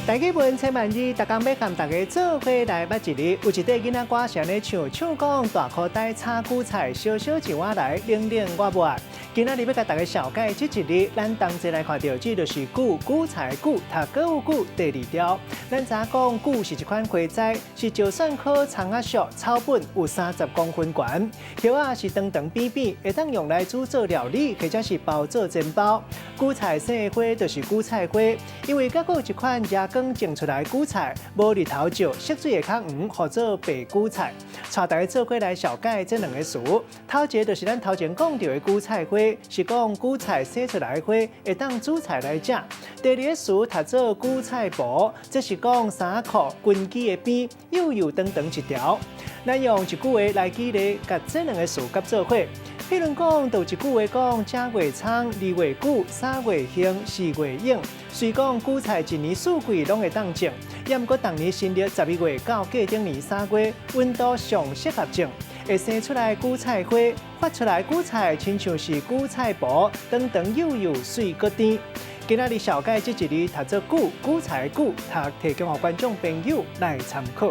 台語文千萬字，逐工欲佮大家做伙來捌一字。有一塊囡仔歌是按呢唱，唱講大箍袋炒韭菜，燒燒一碗來，冷冷我無愛。今仔日欲共大家紹介這一字，咱同齊來看著，這就是韭，韭菜韭，讀歌有韭，第二條。咱知影講韭是一款花栽，是石蒜科蔥仔屬草本，有30公分懸。葉仔是長長扁扁，會當用來煮做料理，或者是包做煎包。韭菜生的花就是韭菜花，因為閣有一款夜光種出來韭菜，無日頭照，色水會較黃，號做白韭菜。帶大家做伙來紹介這兩个詞。頭一个就是咱頭前講著的韭菜花，是講韭菜生出來的花會當煮菜來食。第二个詞讀做韭菜脯，這是講衫褲軍機的邊，幼幼長長一條。咱用一句話來舉例，共這兩个詞佮做伙。譬如講，就有一句話講：正月蔥，二月韭，三月杏，四月湧。雖講韭菜一年四季攏會當種，也毋過逐年新曆12月到過頂年3月，溫度上適合種，會生出來韭菜花，發出來韭菜親像是韭菜脯，長長幼幼媠閣甜。今仔日紹介這一字讀做韭，韭菜韭，讀提供予觀眾朋友來參考。